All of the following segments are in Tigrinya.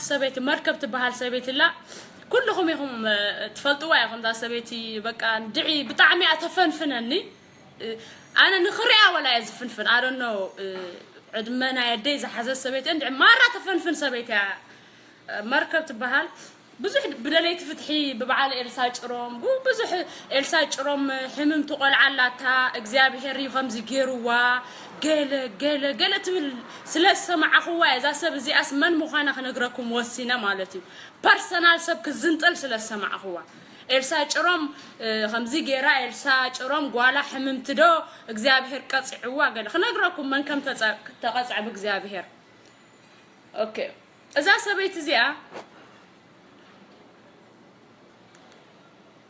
ሰበይቲ መርከብ ትበሃል ሰበይቲ ኣላ። ኩልኹም ኢኹም፣ እ፣ ትፈልጥዋ ኢኹም። እዛ ሰበይቲ በቃ እንድዒ ብጣዕሚ እያ ተፈንፍነኒ። እ፣ ኣነ ንኽሪኣ ወላ እየ ዝፍንፍን። I don't know፣ እ፣ ዕድመ ናይ ኣደይ ዝሓዘት ሰበይቲ እንድዒ ማራ ተፈንፍን ሰበይቲ እያ። እ፣ መርከብ ትበሃል። ብዙሕ ብደለይቲ ፍትሒ፣ ብበዓል ኤልሳ ጭሮም፣ ብ-፣ ብዙሕ ኤልሳ ጭሮም ሕምምቲ ቆልዓ ኣላታ፣ እግዚኣብሄር እዩ ከምዚ ገይርዋ፣ ገለ፣ ገለ፣ ገለ ትብል ስለ ዝሰማዕኽዋ እያ። እዛ ሰብ እዚኣስ መን ምዃና ክነግረኩም ወሲነ ማለት እዩ። ፐርሰናል ሰብ ክዝንጥል ስለ ዝሰማዕኽዋ። ኤልሳ ጭሮም፣ እ፣ ከምዚ ገይራ፣ ኤልሳ ጭሮም ጓላ ሕምምቲ ዶ እግዚኣብሄር ቀጺዕዋ፣ ገለ ክነግረኩም መን ከም ተጸ-፣ ተቐጽዐ ብእግዚኣብሄር። ኦኬ። እዛ ሰበይቲ እዚኣ፣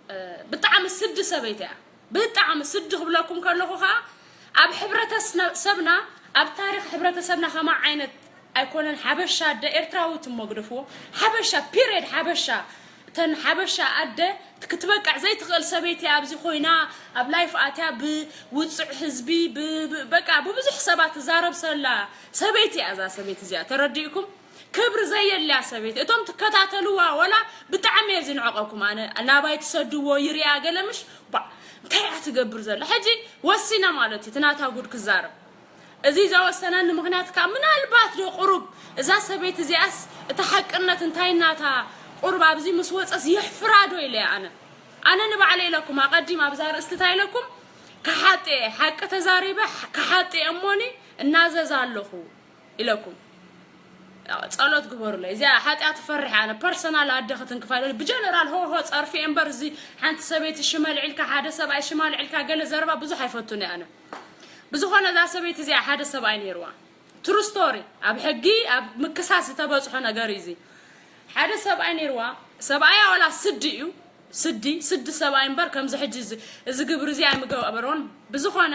እ፣ ብጣዕሚ ስዲ ሰበይቲ እያ። ብጣዕሚ ስዲ ክብለኩም ከለኹ ኸዓ፣ ኣብ ሕብረተሰብና፣ ኣብ ታሪኽ ሕብረተሰብና ከማ ዓይነት ኣይኮነን። ሓበሻ ኣደ፣ ኤርትራዊት እሞ ግደፍዎ። ሓበሻ፣ ፒሬድ፣ ሓበሻ። እተን ሓበሻ ኣደ ክትበቅዕ ዘይትኽእል ሰበይቲ ኣብዚ ኮይና፣ ኣብ ላይፍ ኣትያ ብውፅዕ ህዝቢ፣ ብ-፣ ብ-፣ በቃ ብብዙሕ ሰባት ትዛረብ ሰላ ሰበይቲ እያ እዛ ሰበይቲ እዚኣ። ተረዲእኩም? ክብሪ ዘየልያ ሰበይቲ። እቶም ትከታተልዋ ወላ ብጣዕሚ እየ ዝንዕቐኩም። ኣነ ናባይ ትሰድዎ ይሪኣ ገለ ምሽ፣ ባ፣ እንታይ እያ ትገብር ዘላ? ሕጂ ወሲነ ማለት እዩ፣ እቲ ናታ ጉድ ክዛረብ። እዚ ዘወሰነኒ ምኽንያት ከኣ ምናልባት ዶ ቁሩብ እዛ ሰበይቲ እዚኣስ እታ ሓቅነት እንታይ ናታ ቁሩብ ኣብዚ ምስ ወጸስ የሕፍራ ዶ ኢለ እየ ኣነ። ኣነ ንባዕለ ኢለኩም፣ ኣቐዲም ኣብዛ ርእስቲ እንታይ ኢለኩም? ክሓጥ እየ፣ ሓቂ ተዛሪበ፣ ክሓጥ እየ እሞኒ እናዘዝ ኣለኹ ኢለኩም። ጸሎት ግበሩለይ። እዚኣ ሓጢኣት እፈርሕ ኣነ፣ ፐርሰናል ኣደ ክትንክፋ ኢለ፣ ብጀነራል ሆ ሆ ጸርፊ እምበር፣ እዚ ሓንቲ ሰበይቲ ሽመ ልዒልካ፣ ሓደ ሰብኣይ ሽማ ልዒልካ፣ ገለ ዘረባ ብዙሕ ኣይፈቱን እየ ኣነ። ብዝኾነ እዛ ሰበይቲ እዚኣ ሓደ ሰብኣይ ነይርዋ። ትሩ ስቶሪ፣ ኣብ ሕጊ፣ ኣብ ምክሳስ ዝተበጽሖ ነገር እዩ እዚ። ሓደ ሰብኣይ ነይርዋ፣ ሰብኣያ ዋላ ስዲ እዩ፣ ስዲ፣ ስዲ ሰብኣይ እምበር፣ ከምዚ ሕጂ እዚ፣ እዚ ግብሪ እዚ ኣይምገበሮን። ብዝኾነ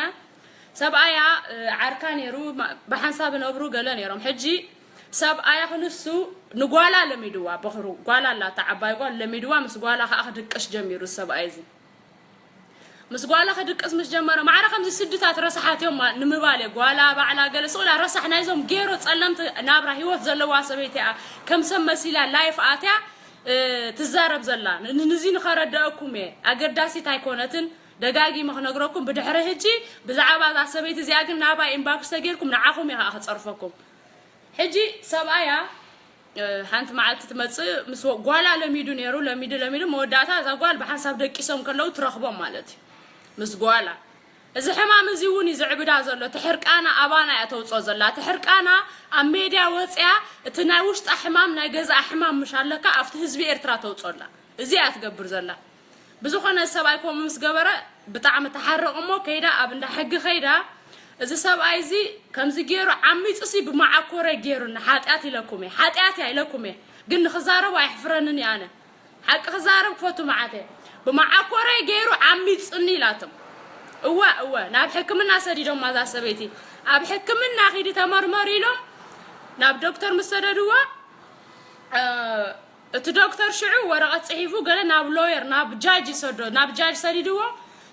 ሰብኣያ፣ እ፣ ዓርካ ነይሩ፣ ማ-፣ ብሓንሳብ ነብሩ ገለ ነይሮም። ሕጂ ሰብኣያ ክንሱ ንጓላ ለሚድዋ፣ በኽሩ ጓላ ኣላታ፣ ዓባይ ጓል ለሚድዋ፣ ምስ ጓላ ከኣ ክድቅስ ጀሚሩ ሰብኣይ እዚ። ምስ ጓላ ክድቅስ ምስ ጀመረ፣ ማዕረ ከምዚ ስድታት ረሳሓት እዮም ማ-፣ ንምባል እየ። ጓላ ባዕላ ገለ ስቕ ኢላ ረሳሕ ናይዞም ጌሮ ጸለምቲ ናብራ ህይወት ዘለዋ ሰበይቲ እያ። ከም ሰብ መሲላ ላይፍ ኣትያ፣ እ፣ ትዛረብ ዘላ። ን-፣ ንዚ ንኸረድአኩም እየ። ኣገዳሲት ኣይኮነትን። ደጋጊመ ክነግረኩም ብድሕሪ ሕጂ ብዛዕባ እዛ ሰበይቲ እዚኣ ግን ናባይ ኢንባክስ ተጌርኩም ንዓኹም እየ ከኣ ክጸርፈኩም። ሕጂ ሰብኣያ፣ እ፣ ሓንቲ መዓልቲ ትመጽእ፣ ምስ ወ-፣ ጓላ ለሚዱ ነይሩ፣ ለሚዱ፣ ለሚዱ፣ መወዳእታ እዛ ጓል ብሓንሳብ ደቂሶም ከለዉ ትረኽቦም ማለት እዩ። ምስ ጓላ። እዚ ሕማም እዚ እውን እዩ ዝዕብዳ ዘሎ። እቲ ሕርቃና ኣባና እያ ተውጽኦ ዘላ። እቲ ሕርቃና ኣብ ሜድያ ወጽያ፣ እቲ ናይ ውሽጣ ሕማም፣ ናይ ገዛኣ ሕማም ምሽ ኣለካ፣ ኣብቲ ህዝቢ ኤርትራ ተውጽኦ ኣላ። እዚ እያ ትገብር ዘላ። ብዝኾነ ሰብኣይ ከምኡ ምስ ገበረ ብጣዕሚ ተሓረቑ እሞ ከይዳ ኣብ እንዳ ሕጊ ከይዳ፣ እዚ ሰብኣይ እዚ ከምዚ ገይሩ ዓሚፁ ሲ ብመዓኮረ ገይሩኒ፣ ሓጢኣት ኢለኩም እየ፣ ሓጢኣት እያ ኢለኩም እየ፣ ግን ንኽዛረቡ ኣየሕፍረንን እየ ኣነ። ሓቂ ክዛረብ ክፈቱ መዓት እየ። ብመዓኮረ ገይሩ ዓሚፁኒ ኢላቶም። እወ፣ እወ፣ ናብ ሕክምና ሰዲዶማ እዛ ሰበይቲ። ኣብ ሕክምና ኺዲ ተመርመሪ ኢሎም ናብ ዶክተር ምስ ሰደድዋ፣ እ፣ እቲ ዶክተር ሽዑ ወረቐት ጽሒፉ ገለ ናብ ሎየር፣ ናብ ጃጅ ይሰዶ፣ ናብ ጃጅ ሰዲድዎ፣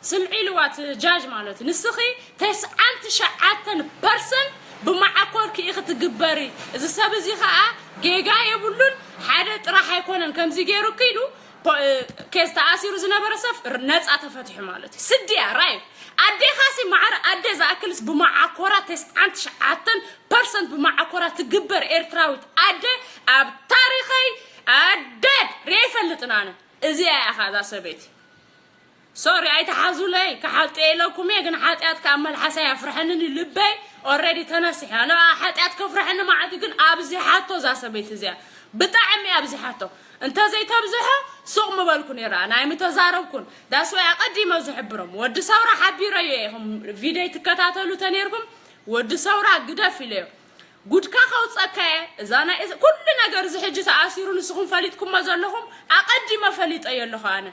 ስምዒ ኢልዋ እቲ ጃጅ ማለት እዩ። ንስኺ ተስዓን ትሽዓተን ፐርሰንት ብመዓኮርኪ ኢኺ ትግበሪ። እዚ ሰብ እዚ ኸኣ ጌጋ የብሉን፣ ሓደ ጥራሕ ኣይኮነን ከምዚ ገይሩኪ ኢሉ፣ ፖ-፣ እ፣ ኬዝ ተኣሲሩ ዝነበረ ሰብ ር-፣ ነጻ ተፈቲሑ ማለት እዩ። ስድያ፣ ራይ። ኣዴኻሲ ማዕረ ኣደ ዝኣክልስ ብመዓኮራ ተስዓን ትሽዓተን ፐርሰንት ብመዓኮራ ትግበር ኤርትራዊት ኣደ ኣብ ታሪኸይ ኣደ ርኤ ኣይፈልጥን ኣነ። እዚኣ ኢኻ እዛ ሰበይቲ። ሶሪ፣ ኣይትሓዙለይ፣ ክሓጥእ ኢለኩም እየ፣ ግን ሓጢኣት ካብ መልሓሰይ ኣፍርሐንን እዩ ልበይ ኦልሬዲ ተነሲሐ። ኣነ ሓጢኣት ከፍርሐኒ መዓት እዩ፣ ግን ኣብዚሓቶ እዛ ሰበይቲ እዚኣ። ብጣዕሚ ኣብዚሓቶ። እንተዘይተብዝሖ ሱቕ ምበልኩ ነይረ፣ ናይ ምተዛረብኩን። ዳስ ወይ ኣቐዲመ ዝሕብሮም። ወዲ ሰውራ ሓቢረዮ እየ፣ ኢኹም ቪድዮይ ትከታተሉ ተነይርኩም፣ ወዲ ሰውራ ግደፍ ኢለዮ። ጉድካ ከውፀካ እየ። እዛ ናይ፣ እዚ ኩሉ ነገር እዚ ሕጂ ተኣሲሩ ንስኹም ፈሊጥኩሞ ዘለኹም፣ ኣቐዲመ ፈሊጠዮ ኣለኹ ኣነ።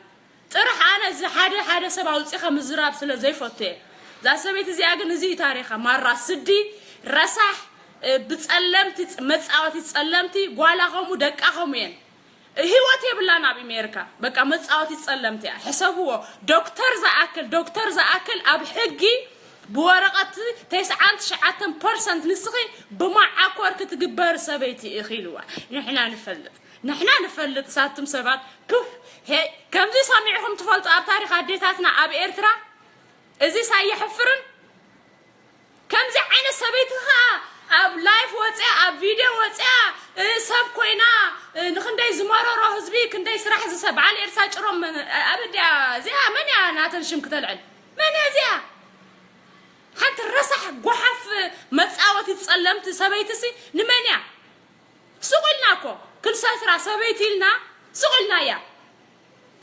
ጥራሕ ኣነ እዚ ሓደ ሓደ ሰብ ኣውፂኻ ምዝራብ ስለ ዘይፈቱ እየ። እዛ ሰበይቲ እዚኣ ግን እዚ እዩ ታሪኻ። ማራ ስዲ፣ ረሳሕ፣ እ፣ ብፀለምቲ፣ መፃወቲ ፀለምቲ፣ ጓላ ከምኡ፣ ደቃ ከምኡ እየን። ህይወት የብላን ኣብ ኣሜሪካ። በቃ መፃወቲ ፀለምቲ እያ። ሕሰብዎ። ዶክተር ዝኣክል፣ ዶክተር ዝኣክል ኣብ ሕጊ ብወረቐት ተስዓን ትሽዓተን ፐርሰንት ንስኺ ብመዓኮር ክትግበር ሰበይቲ ኢኺ ኢልዋ። ንሕና ንፈልጥ፣ ንሕና ንፈልጥ። ሳትም ሰባት ክፍ ሄ ከምዚ ሰሚዕኹም ትፈልጡ ኣብ ታሪኽ ኣዴታትና ኣብ ኤርትራ? እዚ ሳየሕፍርን ከምዚ ዓይነት ሰበይቲ ኸኣ ኣብ ላይፍ ወፅያ፣ ኣብ ቪድዮ ወፅያ፣ እ፣ ሰብ ኮይና፣ እ፣ ንክንደይ ዝመረሮ ህዝቢ ክንደይ ስራሕ ዝሰብ በዓል ኤልሳ ጭሮም መን- ኣበዲያ እዚኣ መን እያ ናተን ሽም ክተልዕል? መን እያ እዚኣ? ሓንቲ ረሳሕ ጓሓፍ መጻወቲ ጸለምቲ ሰበይትሲ ንመን እያ? ስቕ ኢልና እኮ ክንሰትራ ሰበይቲ ኢልና ስቕ ኢልና እያ።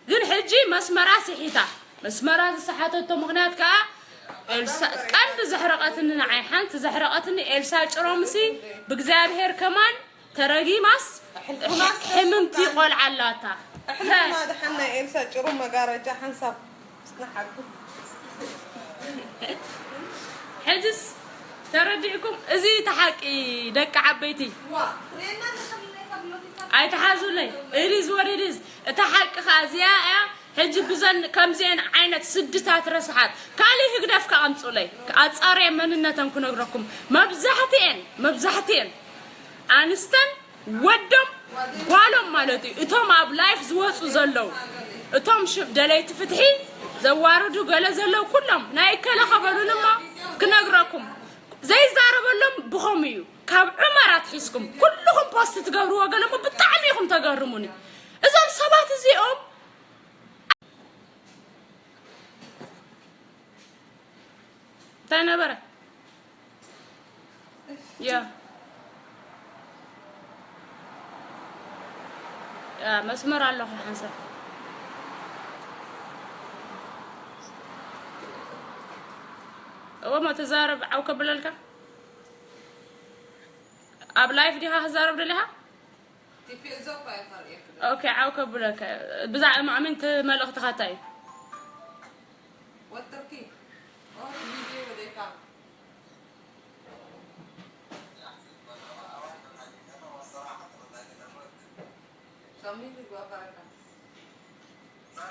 ግን ሕጂ መስመራ ስሒታ። መስመራ ዝሰሓተቶ ምኽንያት ከኣ ኤልሳ ቀንዲ ዘሕረቐትኒ ንዓይ ሓንቲ ዘሕረቐትኒ ኤልሳ ጭሮምሲ ብእግዚኣብሔር ከማን ተረጊማስ ሕልፉናስ ሕምምቲ ተስፋ ቆልዓ ኣላታ። ሕልፍና ደሓን ናይ ኤልሳ ጭሩም መጋረጃ ሓንሳብ ስናሓልኩ። ሕጅስ ተረዲእኩም እዚ ተሓቂ ደቂ ዓበይቲ ዋ ሬና ተኸልለ ተብሎ ኣይተሓዙለይ። It is what it is። እታ ሓቂ ኸኣ እዚኣ እያ። ሕጂ ብዘን ከምዚአን ዓይነት ስድታት ረስሓት ካልእ ህግደፍ ከኣምጹለይ ኣጻርየ መንነተን ክነግረኩም። መብዛሕትኤን መብዛሕትኤን ኣንስተን ወዶም ጓሎም ማለት እዩ። እቶም ኣብ ላይፍ ዝወፁ ዘለዉ እቶም ሽ- ደለይቲ ፍትሒ ዘዋርዱ ገለ ዘለዉ ኩሎም ናይ እከለ ከበሉን እሞ ክነግረኩም ዘይዛረበሎም ብኸም እዩ። ካብ ዑመር ኣትሒዝኩም ኩልኹም ፖስት ትገብርዎ ገለ እሞ ብጣዕሚ ኢኹም ተገርሙኒ። እዞም ሰባት እዚኦም እንታይ ነበረ? ያ ያ መስመር ኣለኹ ሓንሳብ እወ ሞ ተዛረብ ዓው ከብለልካ ኣብ ላይፍ ዲኻ ክዛረብ ደሊኻ? ኦኬ ዓው ከብለካ ብዛዕባ ማእምንቲ መልእኽትኻ እንታይ እዩ?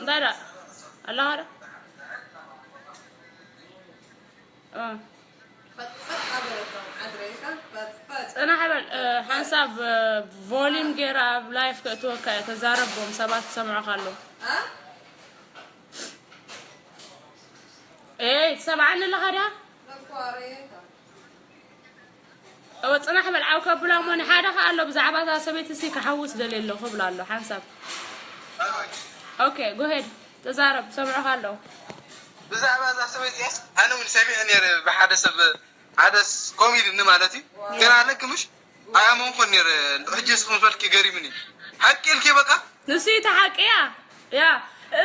እንታይ ደኣ ኣለኻ ዶ? እ። ጽናሕ በል፣ እ፣ ሓንሳብ፣ እ፣ ቮሊም ገይረ ኣብ ላይፍ ከእትወካ እየ። ተዛረቦም ሰባት ክሰምዑኻ ኣለዉ። ኤይ፣ ትሰምዓኒ ኣለኻ ድያ? እወ፣ ጽናሕ በል፣ ዓው ከብላ እሞ ንሓደ ከኣ ኣሎ፣ ብዛዕባ እዛ ሰበይቲ ሲ ክሓውስ ደልየ ኣለኹ እብላ ኣሎ፣ ሓንሳብ። ኦኬ፣ ጎሄድ፣ ተዛረብ፣ ሰምዑኻ ኣለዉ። ብዛዕባ እዛ ሰበይቲ እያስ፣ ኣነ እውን ሰሚዐ ነይረ፣ ብሓደ ሰብ፣ ሓደ ስ-፣ ኮሚድኒ ማለት እዩ። ግን ኣለኪ ምሽ? ኣያመንኩን ነይረ፣ ሕጂ ንስኺ ምስ በልኪ ገሪሙኒ። ሓቂ ኢልኪ በቃ? ንሱ እዩ እቲ ሓቂ፣ ያ። ያ፣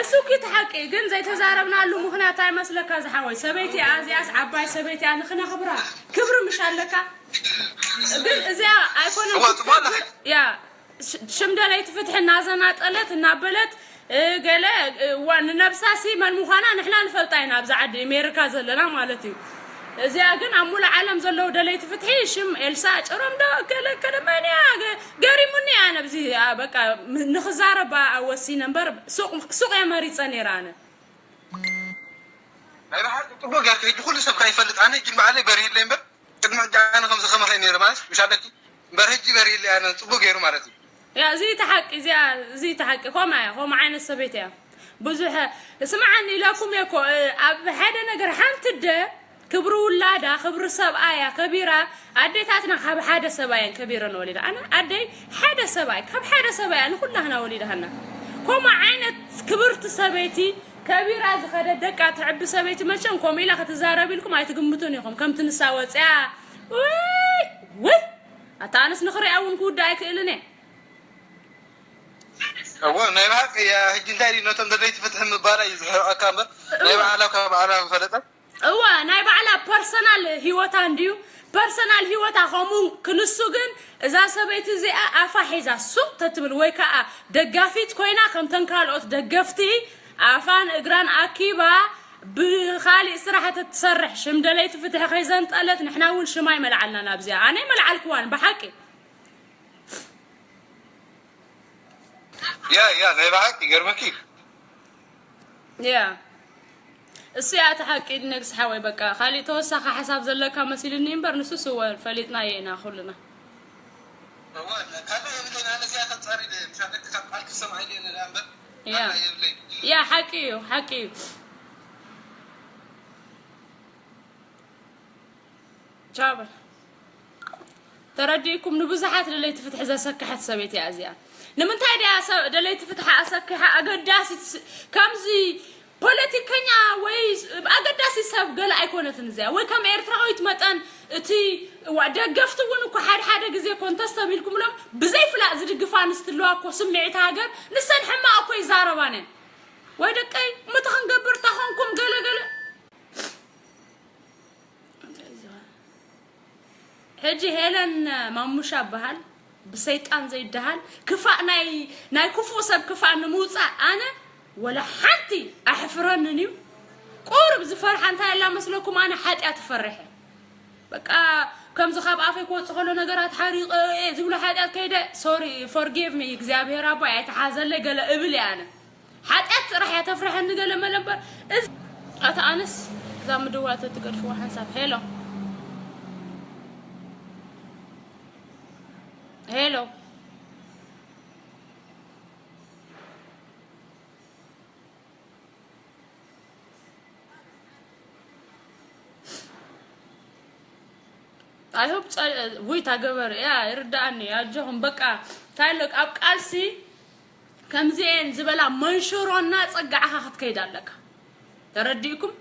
እሱ እኪ እቲ ሓቂ፣ ግን ዘይተዛረብናሉ ምኽንያት እንታይ መስለካ ዝሓወይ? ሰበይቲ እያ፣ እዚኣስ ዓባይ ሰበይቲ እያ፣ ንኽነኽብራ ክብሪ ምሽ ኣለካ? ግን እዚኣ ኣይኮነን እዋ፣ ጽቡቕ ኣለኺ። ክትከብር፣ ያ፣ ሽ-፣ ሽም ደለይቲ ፍትሒ እናዘናጠለት፣ እናበለት፣ እ፣ ገለ፣ እ፣ ዋ-፣ ንነብሳሲ መን ምዃና ንሕና ንፈልጣ ኢና፣ ኣብዚ ዓዲ ኣሜሪካ ዘለና ማለት እዩ። እዚኣ ግን ኣብ ሙሉእ ዓለም ዘለዉ ደለይቲ ፍትሒ ሽም ኤልሳ ጭሮም ዶ፣ ገለ፣ ገለ መን እያ? ገ-፣ ገሪሙኒ እያ ነብዚ፣ ኣ፣ በቃ፣ ም-፣ ንኽዛረባ ወሲነ እምበር ሱቕ፣ ሱቕ እየ መሪጸ ነይረ ኣነ። ናይ ብሓቂ ጽቡቕ ጌርኪ። ሕጂ ኩሉ ሰብ ከይፈልጥ፣ ኣነ ሕጂ ንባዕለይ በሪህለይ እምበር፣ ቅድሚ ሕጂ ኣነ ከምዚ ከማኺ ነይረ ማለት፣ ምሽ ኣለኪ? እምበር ሕጂ በሪህለይ ኣነ ጽቡቕ ገይሩ ማለት እዩ። ያ፣ እዚ እቲ ሓቂ፣ እዚኣ፣ እዚ እቲ ሓቂ። ከምኣ እያ፣ ከምኡ ዓይነት ሰበይቲ እያ። ብዙሕ፣ ስምዓኒ ኢለኩም እየ እኮ፣ እ፣ ኣብ ሓደ ነገር ሓንቲ ኣደ ክብሪ ውላዳ፣ ክብሪ ሰብኣያ ከቢራ፣ ኣዴታትና ካብ ሓደ ሰብኣየን ከቢረን ወሊዳ። ኣነ ኣደይ ሓደ ሰብኣይ፣ ካብ ሓደ ሰብኣያ ንኹላህና ወሊዳሃና። ከምኡ ዓይነት ክብርቲ ሰበይቲ፣ ከቢራ ዝኸደት ደቃ ተዕቢ ሰበይቲ መቸም ከምኡ ኢላ ክትዛረብ ኢልኩም ኣይትግምቱን ኢኹም። ከምቲ ንሳ ወፅያ፣ ውይ፣ ውይ፣ ኣታ ኣነስ ንኽሪኣ እውን ክውዳእ ኣይክእልን እየ። እወ፣ ናይ ብሓቂ እያ። ሕጂ እንታይ ድዩ ነቶም ደለይቲ ፍትሒ ምባላ እዩ ዝሕርቐካ እምበር፣ ናይ ባዕላ ካብ ባዕላ ዝፈለጠ። እወ፣ ናይ ባዕላ ፐርሰናል ህይወታ እንድዩ፣ ፐርሰናል ህይወታ። ከምኡ ክንሱ ግን እዛ ሰበይቲ እዚኣ ኣፋ ሒዛ ሱቕ ተትብል ወይ ከዓ ደጋፊት ኮይና ከምተን ካልኦት ደገፍቲ ኣፋን እግራን ኣኪባ ብኻሊእ ስራሕ ተትሰርሕ፣ ሽም ደለይቲ ፍትሒ ከይዘንጠለት፣ ንሕና እውን ሽማ ይመልዓልና ናብዚኣ። ኣነ ይመልዓልክዋን ብሓቂ። ያ፣ ያ፣ ናይ ብሓቂ ይገርመኪ። ያ። እሱ እያ እቲ ሓቂ። ነግስ ሓወይ፣ በቃ ካሊእ ተወሳኺ ሓሳብ ዘለካ መሲልኒ እምበር፣ ንሱ ስወ ፈሊጥናዮ ኢና ኩልና። እወ፣ ካልእ የብለይን። ኣነ እዚኣ ከጻሪ ደ ምሻለካ ካብ ቃልኪ ሰምዓ ኢለ ነዳ እምበር፣ ያ። ካልእ የብለይን። ያ፣ ሓቂ እዩ፣ ሓቂ እዩ። ቻው በል። ተረዲእኩም፣ ንብዙሓት ደለይቲ ፍትሒ ዘሰክሐት ሰበይቲ እያ እዚኣ። ንምንታይ ድያ ሰብ ደለይቲ ፍትሒ ኣሰኪሓ? ኣገዳሲት ስ-፣ ከምዚ ፖለቲከኛ ወይ ስ-፣ ኣገዳሲ ሰብ ገለ ኣይኮነትን እዚኣ። ወይ ከም ኤርትራዊት መጠን እቲ ዋ-፣ ደገፍቲ እውን እኮ ሓደ ሓደ ግዜ ኮንተስ ተቢልኩምሎም ብዘይ ፍላጥ ዝድግፋ ኣንስቲ ኣለዋ እኮ፣ ስምዒት ሃገር ንሰን ሕማቕ እኮ ይዛረባን እየን። ወይ ደቀይ፣ ምቲ ክንገብር ታኾንኩም ገለ ገለ። ሕጂ ሄለን ማሙሻ በሃል፣ ብሰይጣን ዘይደሃል ክፋእ፣ ናይ፣ ናይ ክፉእ ሰብ ክፋእ ንምውፃእ ኣነ ወላ ሓንቲ ኣሕፍረንን እዩ። ቁሩብ ዝፈርሓ እንታይ ኣላ መስለኩም? ኣነ ሓጢኣት እፈርሕ እየ። በቃ ከምዚ ካብ ኣፈይ ክወፅእ ከሎ ነገራት ሓሪቐ እየ ዝብሎ ሓጢኣት ከይደ፣ ሶሪ፣ ፎርጊቭ ሚ፣ እግዚኣብሔር ኣቦይ ኣይተሓዘለይ ገለ እብል እየ ኣነ። ሓጢኣት ጥራሕ እያ ተፍርሐኒ ገለ መለ እምበር። እዚ ኣታ ኣነስ እዛ ምድዋል ተትገድፍዋ ሓንሳብ። ሄሎ። ሄሎ። I hope ጸ-፣ ውይ ታገበር እያ ይርዳእኒ። ኣጆኹም በቃ ታይሎ ኣብ ቃልሲ ከምዚኤን ዝበላ መንሽሮና ጸጋዕኻ ክትከይድ ኣለካ። ተረዲእኩም?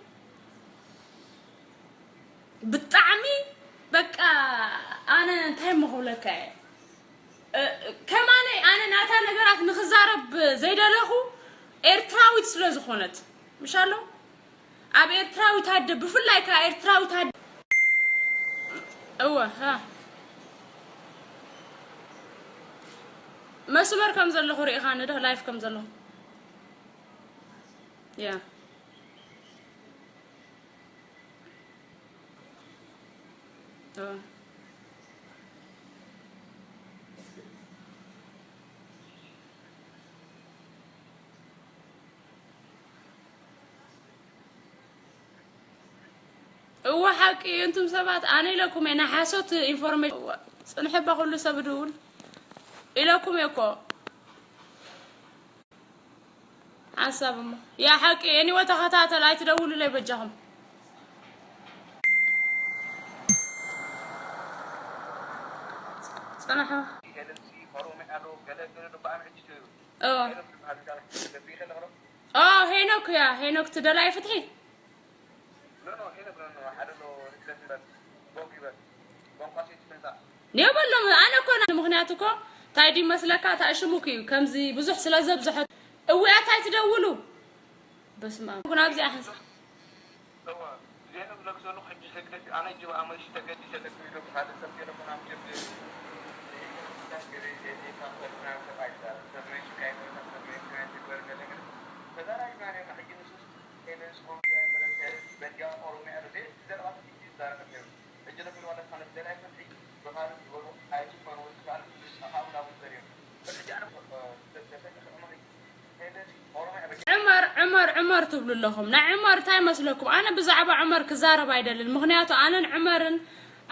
ብጣዕሚ በቃ ኣነ እንታይ እሞ ክብለካ እየ? እ፣ ከማነይ ኣነ ናታ ነገራት ንክዛረብ ዘይደለኹ ኤርትራዊት ስለ ዝኾነት፣ ምሽ ኣሎ? ኣብ ኤርትራዊት ኣደ፣ ብፍላይ ከኣ ኤርትራዊት ኣደ፣ እወ፣ ሃ። መስመር ከም ዘለኹ ርኢኻኒ ዶ? ላይፍ ከም ዘለኹ። ያ። እወ። እወ፣ ሓቂ እዩ። እንቱም ሰባት፣ ኣነ ኢለኩም እየ፣ ናይ ሓሶት ኢንፎርሜሽን። እወ፣ ጽንሒ እባ ኩሉ ሰብ ድውል ኢለኩም እየ እኮ። ሓንሳብ እሞ። ያ ሓቂ፣ ኤኒወ ተኸታተል፣ ኣይትደውሉለይ በጃኹም። ጽንሑ። ኦ። ኦ፣ ሄኖክ እያ፣ ሄኖክ ትደላይ ፍትሒ። ኔው በሎም፣ ኣነ እኮ ና-፣ ምኽንያቱ እኮ እንታይ ድዩ መስለካ? እታ ሽሙክ እዩ፣ ከምዚ ብዙሕ ስለ ዘብዝሐት። እውያት ኣይትደውሉ። በስመ ኣብ። ኩን ኣብዚኣ ሓንሳ። ዑመር፣ ዑመር፣ ዑመር ትብሉ ኣለኹም። ናይ ዑመር እንታይ መስለኩም? ኣነ ብዛዕባ ዑመር ክዛረብ ኣይደልን። ምኽንያቱ ኣነን ዑመርን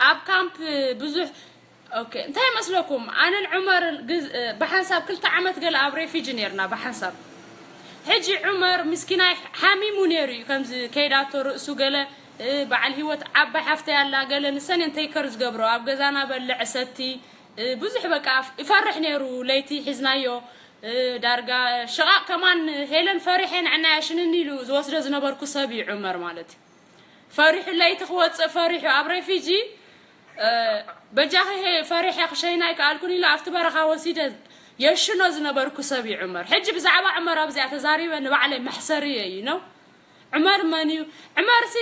ኣብ ካምፕ ብዙሕ፣ ኦኬ፣ እንታይ መስለኩም? ኣነን ዑመርን ግዝ-፣ እ፣ ብሓንሳብ ክልተ ዓመት ገለ ኣብ ሬፊጂ ነርና ብሓንሳብ። ሕጂ ዑመር ምስኪናይ ሓሚሙ ነይሩ እዩ። ከምዚ ከይዳቶ ርእሱ ገለ፣ እ፣ በዓል ህይወት ዓባይ ሓፍተይ ኣላ ገለ ንሰን እየን ተይከር ዝገብሮ። ኣብ ገዛና በልዕ ሰቲ፣ እ፣ ብዙሕ በቃ ይፈርሕ ነይሩ። ለይቲ ሒዝናዮ፣ እ፣ ዳርጋ ሽቓቕ ከማን ሄለን ፈሪሐ ንዕናያ ሽንን ኢሉ ዝወስዶ ዝነበርኩ ሰብ እዩ ዑመር ማለት እዩ። ፈሪሑ ለይቲ ክወፅእ ፈሪሑ ኣብ ሬፊጂ፣ እ፣ በጃኺ ሄ-፣ ፈሪሐ ክሸይና ኣይከኣልኩን ኢሉ ኣብቲ በረኻ ወሲደ የሽኖ ዝነበርኩ ሰብ እዩ ዑመር። ሕጂ ብዛዕባ ዑመር ኣብዚኣ ተዛሪበ ንባዕለይ መሕሰሪ እየ እዩ ነው። ዑመር መን እዩ? ዑመር ሲ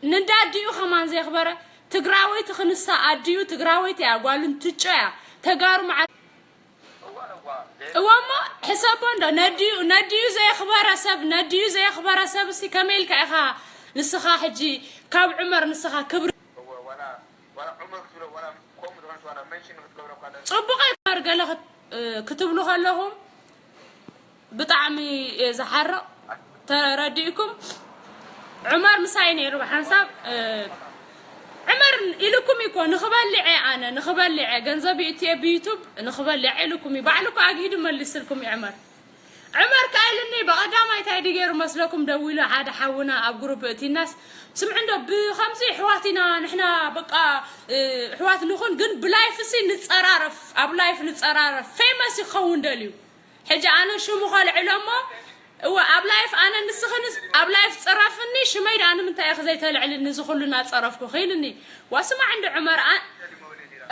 ንዳ ኣዲኡ ከማን ዘየኽበረ ትግራወይቲ ክንሳ ኣዲኡ ትግራወይቲ እያ ጓልን ትጮ እያ ተጋሩ መዓ እዋ እሞ ሕሰቦ እንዶ ነዲኡ፣ ነዲኡ ዘየኽበረ ሰብ፣ ነዲኡ ዘየኽበረ ሰብ እሲ ከመይ ኢልካ ኢኻ ንስኻ ሕጂ ካብ ዑመር ንስኻ ክብሪ ጽቡቕ ኣይኮነር ገለ ክት-፣ ክትብሉ ከለኹም ብጣዕሚ እየ ዝሓርቕ። ተረዲእኩም? ዑመር ምሳይ ነይሩ ብሓንሳብ። ዑመር ኢልኩም እኮ ንኽበልዐ፣ ኣነ ንኽበልዐ ገንዘብ ይእትየ ብዩቱብ ንኽበልዐ ኢልኩም እዩ። ባዕሉ እኮ ኣግሂዱ መልስልኩም እዩ ዑመር። ዑመር ከኣ ኢልኒ፣ ብቐዳማይ እንታይ ድዩ ገይሩ መስለኩም? ደዊሉ ሓደ ሓውና ኣብ ግሩፕ እቲናስ፣ ስምዕ እንዶ ብኸምዚ ኣሕዋት ኢና ንሕና፣ በቃ ኣሕዋት ንኹን፣ ግን ብላይፍ ሲ ንጸራረፍ፣ ኣብ ላይፍ ንጸራረፍ፣ ፌመስ ይኸውን ደልዩ። ሕጂ ኣነ ሽሙ ከልዕሎ እሞ፣ እወ ኣብ ላይፍ ኣነ ንስኽንስ ኣብ ላይፍ ጽረፍኒ፣ ሽመይ ደኣ ንምንታይ ኢኺ ዘይተልዕልኒ እዚ ኩሉ እናጸረፍኩ ኢልኒ። ዋ ስማዕ እንዶ ዑመር፣ ኣ-፣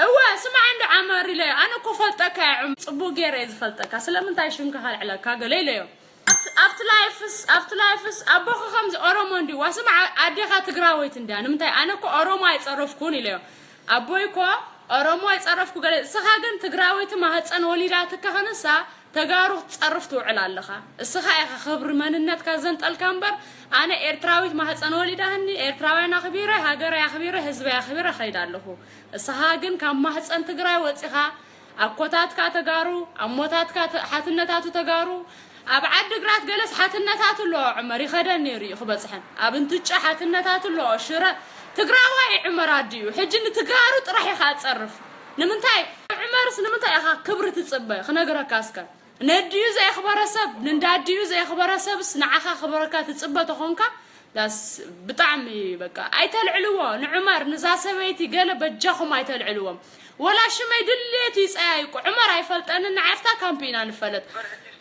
እወ ስማዕ እንዶ ዑመር ኢለ፣ ኣነ እኮ ፈልጠካ እየ ዑመር፣ ጽቡቕ ገይረ እየ ዝፈልጠካ፣ ስለምንታይ ሽምካ ከልዕለካ ገለ ኢለዮ። ኣብቲ፣ ኣብቲ ላይፍስ፣ ኣብቲ ላይፍስ ኣቦኺ ከምዚ ኦሮሞ እንድዩ፣ ዋ ስማዕ ኣዴኻ ትግራወይት እንድያ፣ ንምንታይ ኣነ እኮ ኦሮሞ ኣይጸረፍኩን ኢለዮ። ኣቦይ እኮ ኦሮሞ ኣይጸረፍኩ ገለ፣ እስኻ ግን ትግራወይቲ ማህፀን ወሊዳትካ ከነሳ ተጋሩ ክትጸርፍ ትውዕል ኣለኻ። እስኻ ኢኻ ክብሪ መንነትካ ዘንጠልካ እምበር፣ ኣነ ኤርትራዊት ማህፀን ወሊዳህኒ፣ ኤርትራውያን ኣኽቢረ፣ ሃገረይ ኣኽቢረ፣ ህዝበይ ኣኽቢረ እኸይድ ኣለኹ። እስኻ ግን ካብ ማህፀን ትግራይ ወጺኻ፣ ኣኮታትካ ተጋሩ፣ ኣሞታትካ ተ-፣ ሓትነታቱ ተጋሩ፣ ኣብ ዓዲ ግራት ገለስ ሓትነታቱ ኣለዎ። ዑመር ይኸደን ነይሩ እዩ ክበጽሐን። ኣብ እንትጫ ሓትነታቱ ኣለዎ። ሽረ ትግራዋይ ዑመር ኣዲኡ። ሕጂ ንትጋሩ ጥራሕ ኢኻ ትጸርፍ። ንምንታይ ዑመርስ ንምንታይ ኢኻ ክብሪ ትጽበ? ክነግረካ እስከ። ነዲኡ ዘየኽበረ ሰብ፣ ንንዳዲኡ ዘየኽበረ ሰብስ ንዓኻ ክብረካ ትጽበ ተኾንካ፣ ዳስ ብጣዕሚ በቃ ኣይተልዕልዎ። ንዑመር፣ ንዛ ሰበይቲ ገለ በጃኹም ኣይተልዕልዎም። ወላ ሽመይ ድሌቱ ይጸያይቁ። ዑመር ኣይፈልጠንን፣ ንዓፍታ ካምፕ ኢና ንፈለጥ።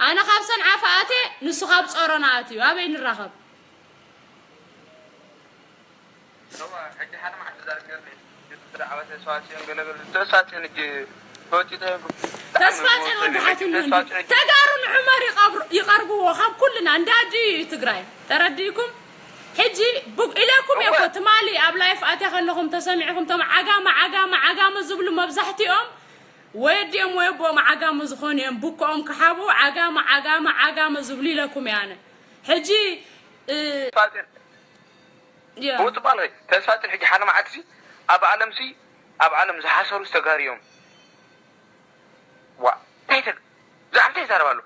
ኣነ ካብ ሰንዓፈ ኣትየ፣ ንሱ ካብ ጾሮና ኣትዩ። ኣበይ ንራኸብ? እዋ፣ ሕጂ ሓደ መዓልቲ ዛረብ ገርኒ፣ ብዛዕባ ተስፋ ጽዮን ገለ ገለ፣ ተስፋ ጽዮን ሕጂ ተወጪ ተይንኩ። ተስፋ ጽዮን ወዲ ሓትም ተስፋ ጽዮን ሕጂ ተጋሩ ንዑመር ይቐብሩ-፣ ይቐርብዎ ካብ ኩልና እንዳዲ እዩ ትግራይ። ተረዲእኩም? ሕጂ ቡ-፣ ኢለኩም እየ እኮ፣ እወ። ትማሊ ኣብ ላይፍ ኣትያ ከለኹም ተሰሚዕኹም፣ ቶም ዓጋመ፣ ዓጋመ፣ ዓጋመ ዝብሉ መብዛሕትኦም ወይ ኣዲኦም ወይ ኣቦኦም ዓጋመ ዝኾኑ እዮም። ቡኮኦም ክሓቡ ዓጋመ፣ ዓጋመ፣ ዓጋመ ዝብሉ ኢለኩም እየ ኣነ። ሕጂ፣ እ፣ ተስፋ ጽዮን ያ። ብውጽእ ባልኸይ፣ ተስፋ ጽዮን ሕጂ ሓደ መዓልቲ ሲ ኣብ ዓለም ሲ፣ ኣብ ዓለም ዝሓሰሩ ተጋሩ እዮም። ዋ፣ እንታይ ተግ-፣ ብዛዕባ እንታይ ይዛረብ ኣሎ?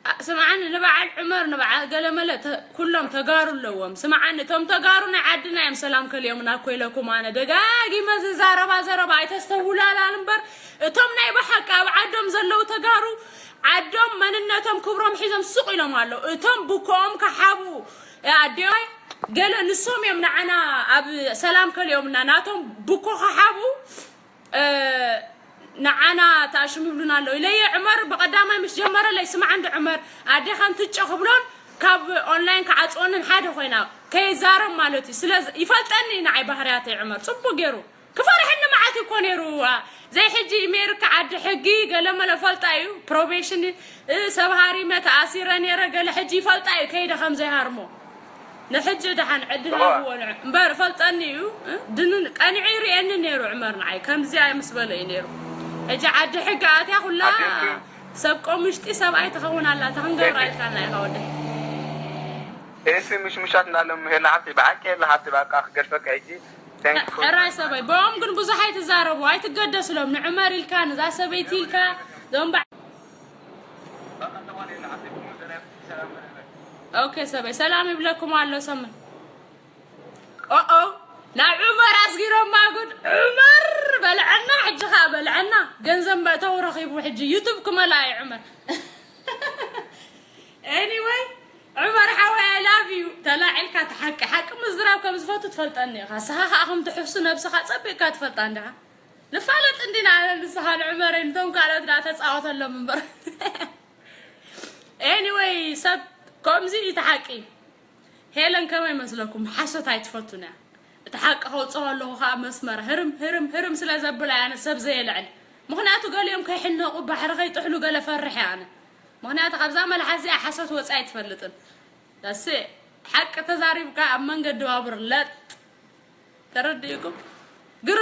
ኣ-፣ ስምዓኒ፣ ንበዓል ዑመር፣ ንበዓል ገለመለ ተ-፣ ኩሎም ተጋሩ ኣለዎም። ስምዓኒ፣ እቶም ተጋሩ ናይ ዓድና እዮም፣ ሰላም ከልኦምና እኮ ኢለኩም። ኣነ ደጋጊመ ዝዛረባ ዘረባ ኣይተስተውላላን እምበር፣ እቶም ናይ ብሓቂ ኣብ ዓዶም ዘለዉ ተጋሩ፣ ዓዶም መንነቶም ክብሮም ሒዞም ስቕ ኢሎም ኣለዉ። እቶም ብኮኦም ክሓቡ፣ ኣዴዋይ፣ ገለ ንሶም እዮም ንዓና ኣብ ሰላም ከልኦምና፣ ናቶም ብኮ ክሓቡ፣ እ፣ ንዓና ተኣሽሙ ይብሉና ኣለዉ ኢለየ። ዑመር ብቐዳማይ ምስ ጀመረለይ፣ ስማዕ እንዶ ዑመር፣ ኣዴኻን ትጨ ክብሎን ካብ ኦንላይን ክዓጽወንን ሓደ ኮይና፣ ከይዛረብ ማለት እዩ። ስለ ዝ-፣ ይፈልጠኒ ንዓይ ባህርያተይ ዑመር፣ ጽቡቕ ገይሩ። ክፈርሐኒ መዓት እኮ ነይሩ። ዋ፣ ዘይ ሕጂ ኣሜሪካ ዓዲ ሕጊ ገለመለ ፈልጣ እዩ። ፕሮቤሽን፣ እ፣ ሰብ ሃሪመ ተኣሲረ ነይረ ገለ ሕጂ ይፈልጣ እዩ ከይደ ከም ዘይሃርሞ። ንሕጂ ደሓን ዕድል እዋ። ሃብዎ ንዑ። እምበር ፈልጠኒ እዩ፣ እ፣ ድንን ቀኒዑ ይርእየኒ ነይሩ ዑመር ንዓይ። ከምዚኣ ምስ በለ እዩ ነይሩ። ሕጂ ዓዲ ሕጊ ኣትያ ኩላ ኣትየቱ። ሰብ ቆምሽጢ ሰብኣይ ትኸውን ኣላ። እታ ክንገብራ ኢልካና ኢኻ ወደይ። ኤፊ ምሽምሻት እንዳለም ሄላ ሓብቲ ብሓቂ ሄላ ሓብቲ በቃ ክገድፈካ ሕጂ። Thank you for ሕራይ ሰበይ። ብኦም ግን ብዙሕ ኣይትዛረቡ፣ ኣይትገደስሎም። ንዑመር ኢልካ፣ ንዛ ሰበይቲ ኢልካ፣ ዞም በ-፣ ኦኬ ሰበይ፣ ሰላም ይብለኩም ኣሎ ሰምን። ኦኦ፣ ናብ ዑመር ኣስጊሮማ ጉድ። ዑመር በልዐና፣ ሕጂ ኸኣ በልዐና። ገንዘብ መእተዊ ረኺቡ፣ ሕጂ ዩቱብ ክመልኣ እዩ ዑመር። Anyway፣ ዑመር ሓወይ፣ I love you። ተላዒልካ እቲ ሓቂ፣ ሓቂ ምዝራብ ከም ዝፈቱ ትፈልጠኒ ኢኻ። ንስኻ ኸኣ ከም ትሕሱ ነብስኻ ጸቢቕካ ትፈልጣ እንዲኻ። ንፋለጥ እንዲና ኣነ ንስኻ ንዑመረይ፣ ንቶም ካልኦት ደኣ ተጻወተሎም እምበር። Anyway፣ ሰብ ከምዚ እዩ እቲ ሓቂ። ሄለን ከመይ መስለኩም? ሓሶት ኣይትፈቱን እያ። እቲ ሓቂ ከውጽኦ ኣለኹ ከኣ መስመር ህርም፣ ህርም፣ ህርም ስለ ዘብላ እያ ኣነ ሰብ ዘየልዕል። ምኽንያቱ ገሊኦም ከይሕነቑ ባሕሪ ከይጥሕሉ ገለ ፈርሕ እያ ኣነ። ምኽንያቱ ካብዛ መልሓስ እዚኣ ሓሶት ወጺኣ ኣይትፈልጥን። ዳሴ ሓቂ ተዛሪብካ ኣብ መንገዲ ባቡር ለጥ። ተረዲእኩም? ግርም